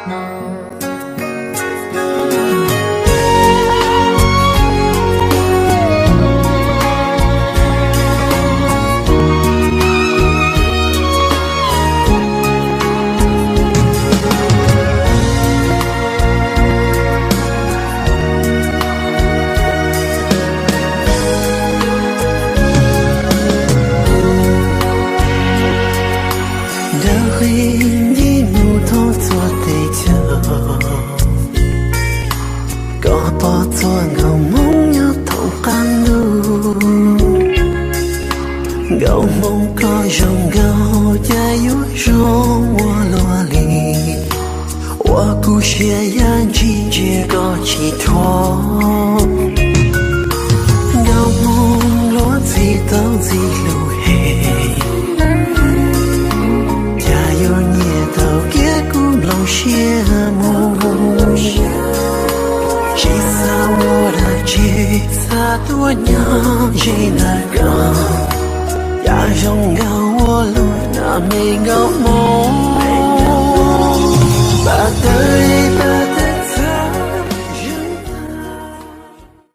Dawb qis nce mus thoob txhua teb chaws, koj pom txhua nkauj hmoob nyob thoob qab ntuj. Nkauj hmoob koj zoo nkauj cas yuav zoo ua luaj li, ua kuv siab yam ntsis ntsia koj tsis thuam. Nkauj hmoob luag ntxhi tau ntxim hlub heev, cas yuav nyiam tau kiag kuv nplooj siab mus. Tsis xav ua dab tsi, xav tuaj nyob ze ntawm koj, yam zoo nkauj ua luaj na me nkauj hmoob.